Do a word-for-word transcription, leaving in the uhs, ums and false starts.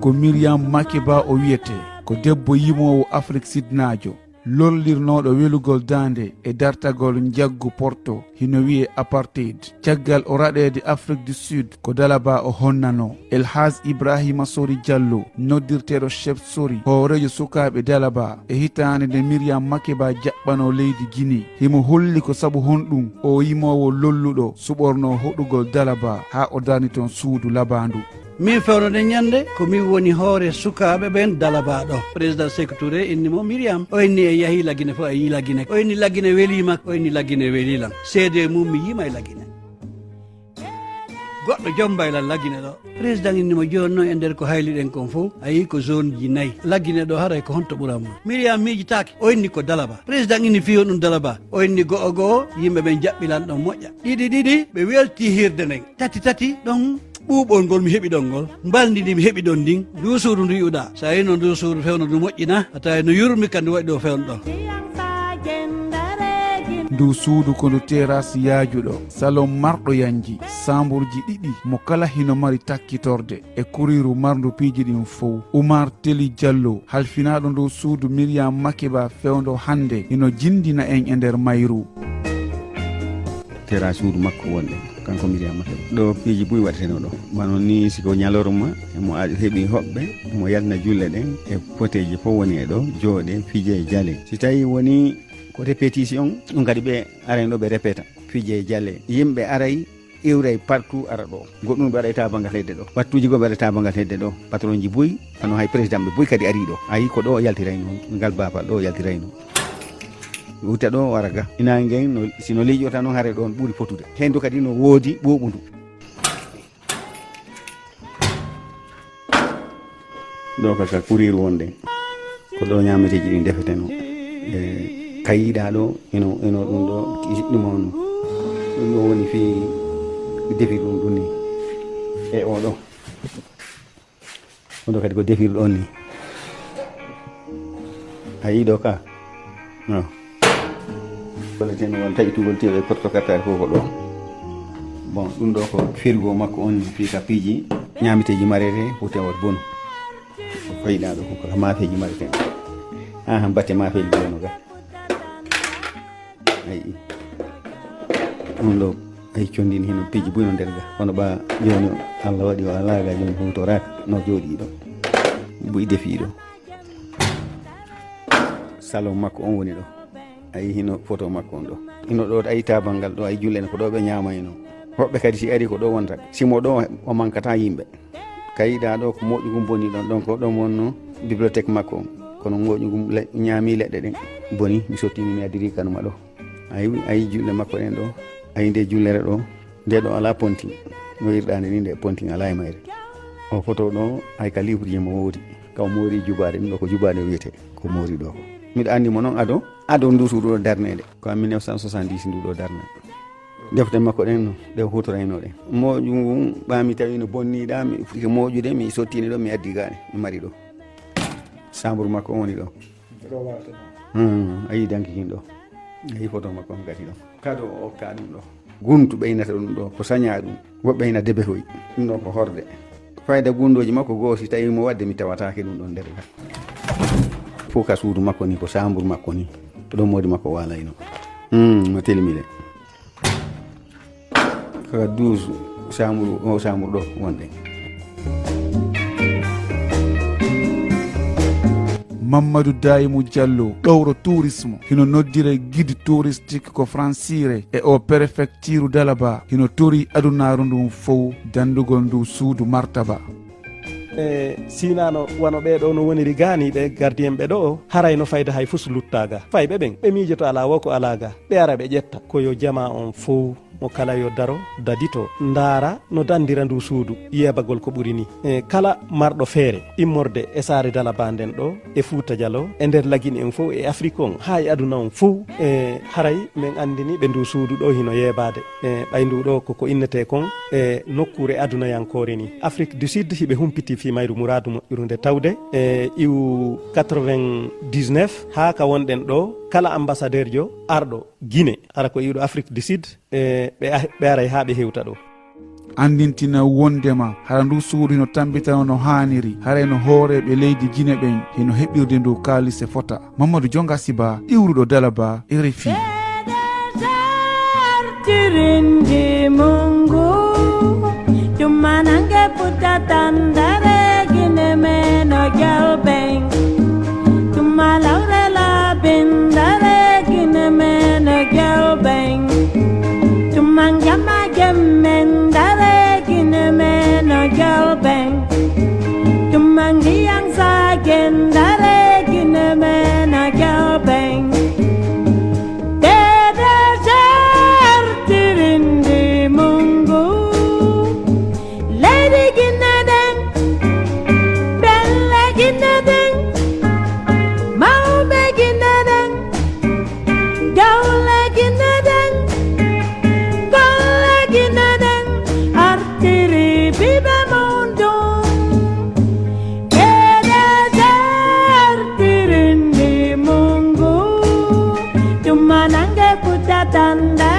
Ko Miriam Makeba o wiyetee, ko debbo yimoowo Afrik Sidnaajo, lorlirnooɗo welugol daande e dartagol njaggu Porto, hino wiyee apartheid. Caggal o raɗeede Afrik du Sud, ko Dalaba o honnanoo. El Hadj Ibrahima Sori Diallo, noddirteeɗo Chef Sori, hooreejo sukaaɓe Dalaba, e hitaande nde Miriam Makeba jaɓɓanoo leydi Guinée. Himo holli ko sabu honɗum oo yimoowo lolluɗo suɓornoo hoɗugol Dalaba haa o darni toon suudu labaandu. Min fewnoɗen ñande ko min woni hoore sukaaɓe ɓen Dalaba ɗo. Président Sékou Touré inni mo Miriam. O inni en yahii Lagine fof, a yii Lagine. O inni Lagine welii makko, o inni Lagine welii lan. Seede mum mi yiima e Lagine. Goɗɗo jombay lan Lagine ɗo. Président inni mo jooni noon e nder ko hayliɗen kon fof, a yii ko zone ji nayi. Lagine ɗo haray ko honto ɓuran mo? Miriam miijitaaki, o inni ko Dalaba. Président inni fii honɗum Dalaba. O inni go'o go'o, yimɓe ɓen jaɓɓi lan ɗon moƴƴa. Ɗiɗi ɗiɗi, ɓe weltii hirde nden. Tati tati, ɗon ɓuuɓol ngol mi heɓi ɗon ngol, mbalndi ndi mi heɓi ɗon ndin, ndu suudu ndu yi'uɗaa. So a yiino ndu suudu fewndo ndu moƴƴi na, a tawi no yurmi ka ndu waɗi ɗo fewndo ɗon. Ndu suudu ko ndu terrasse yaajuɗo, salon marɗo yanji, samburji ɗiɗi, mo kala hino mari takkitorde e kuriiru marndu piiji ɗin fow. Umar Teli Diallo, halfinaaɗo ndu suudu Miriam Makeba fewndo hannde, hino jindina en e nder mayru. Tera suudu makko wonɗen, kanko Miriam Makeba. Ɗo piiji buy waɗeteno ɗo. Wano ni, si ko ñalorma, emo a-, heɓi hoɓɓe, emo yaltina julle ɗen, e poteeji fof woni e ɗo, jooɗe, fije, jale. Si tawi woni ko répétition, ɗum kadi ɓe arayno ɗo ɓe répéta, fije, jale. Yimɓe aray, iwray partout ara ɗo. Goɗɗum ɓe waɗay ta bangal hedde ɗo. Wattuuji goo ɓe waɗay ta bangal hedde ɗo. Patron ji buy, kono hay président ɓe buy kadi ari ɗo. Ayi ko ɗo o yaltirayno, ngal baafal ɗo o yaltirayno. Wuta ɗo o ara ga. Ina ngen no, si no liƴota noon hare ɗon ɓuri fotude. Hendu kadi no woodi ɓuuɓundu. Ɗo ka, ka kuriiru wonɗen. Ko ɗo ñaameteeji ɗin defetenoo. E kayiɗaa ɗo, ino, ino ɗum ɗo, ɗum ɗo woni fii defirɗum ɗum ni. E o ɗo. Ɗum ɗo kadi ko defirɗo on ni. A yii ɗo ka? No. Walla ten won taƴitugol tew e porto kartaari fof ko ɗo. Bon, ɗum ɗo ko frigo makko on ni, fii ka piiji ñaameteeji marete, fof tewat bonu. Ko yiɗaa ɗo ko ka maafeeji marete. Ahan, batte maafeeji ɗo no ga. Ayi. Ɗum ɗo, ayi, conndi hino piiji buy no nder ga. Kono ɓa jooni Allah waɗi o alaa ga, jooni huutoraaka, no jooɗii ɗo. Buy defii ɗo. Salon makko on woni ɗo. Ayi, hino photo makko on ɗo. Hino ɗo, ayi, tabangal ɗo, ayi, jullen ko ɗo ɓe ñaamayno. Hoɓɓe kadi si ari ko ɗo wonta. Si mo ɗo o mankata yimɓe. Kayiɗaa ɗo ko moƴƴu ngun boni ɗon, ɗon ko ɗon wonno bibliothèque makko on. Kono moƴƴu ngun le-, ñaami leɗɗe ɗen. Boni, mi sottini, mi addiri kanuma ɗo. Ayi, ayi, julle makko ɗen ɗo. Ayi, nde jullere ɗo. Nde ɗo alaa ponting. No irɗaande ni, nde ponting alaa e mayre. O photo ɗo, ay ka livre je mo woodi. Ka o moori jubaade, ɗum ɗo ko jubaade wiyete. Ko moori ɗo ko. Miɗo anndi mo noon ado, ado ndu suudu ɗo darneede. Ko en mille neuf cent soixante-dix ndu ɗo darna. Defte makko ɗen no, ɗe huutorayno ɗen. Moƴƴu ngun, ɓa mi tawi no bonni ɗa, mi fuɗɗike moƴƴude, mi sottini ɗo, mi addi gaane, mi mari ɗo. Chambre makko on woni ɗo. Hmm, a yii danki kin ɗo. A yii photo makko on gati ɗo. Kado o okka ɗum ɗo. Guntu ɓeynata ɗum ɗo, ko saña ɗum. Woɓɓe ina debe hoy. Ɗum ɗo ko horde. Fayda gundooji makko goo, si tawi mo wadde, mi tawataake ɗum ɗon nder ga. Fof ka suudu makko ni, ko chambre makko ni. Ko ɗon moodi makko waalayno. Hmm, no telmile. Kaka douze chambre, o chambre ɗo wonɗen. Mamadou Daimou Diallo, ɗowro tourisme, hino noddire guide touristique ko Fransire e o prefecture Dalaba, hino tori adunaaru ndun fow dandugol ndu suudu martaba. E sinano wano ɓee ɗo no woniri gaani ɓe gardien ɓe ɗo, haray no fayda hay fus luttaga. Fay ɓe ɓen, ɓe miijoto alaa wo ko alaa ga, ɓe ara ɓe ƴetta. Ko yo jamaa on fow, mo kala yo daro, dadito, ndaara no dandira ndu suudu, yeebagol ko ɓuri ni. E kala marɗo feere immorde e saare Dalaba nden ɗo, e Fuuta Jalo, e nder lagine en fow, e Afrik on, haa e aduna on fow, e haray men andini ɓe ndu suudu ɗo hino yeebaade. E ɓay ndu ɗo ko ko innetee kon e nokkuure adunayankoore ni. Afrique du Sud hiɓe humpiti fii mayru muraadu moƴƴuru nde tawde e iwu quatre-vingt-dix-neuf haa ka wonɗen ɗo, kala ambassadeur jo arɗo Guinée, hara ko iwɗo Afrique du Sud, e ɓe ah-, ɓe aray haa ɓe hewta ɗo. anndintina wondema hara ndu suudu hino tambitano no haaniri, haray no hooreeɓe leydi Gine ɓen hino heɓirde ndu kaalis e fota. Mamadou Jonga Siba, iwruɗo Dalaba, R F I. Tirindi mungu, tumanange putatandare Gine meno gelbeng. Tuma laure la bindare Gine meno gelbeng. Tumangama gemendare Gine meno gelbeng. Tumangiang sa gendare Gine meno gelbeng. Dede jar tirindi mungu. Lady Gine deng, Belle Gine deng, Maume Gine deng, Gaule Gine deng, Golle Gine deng, artiri bibe mundu. Dede jar tirindi mungu, tumanange putatanda.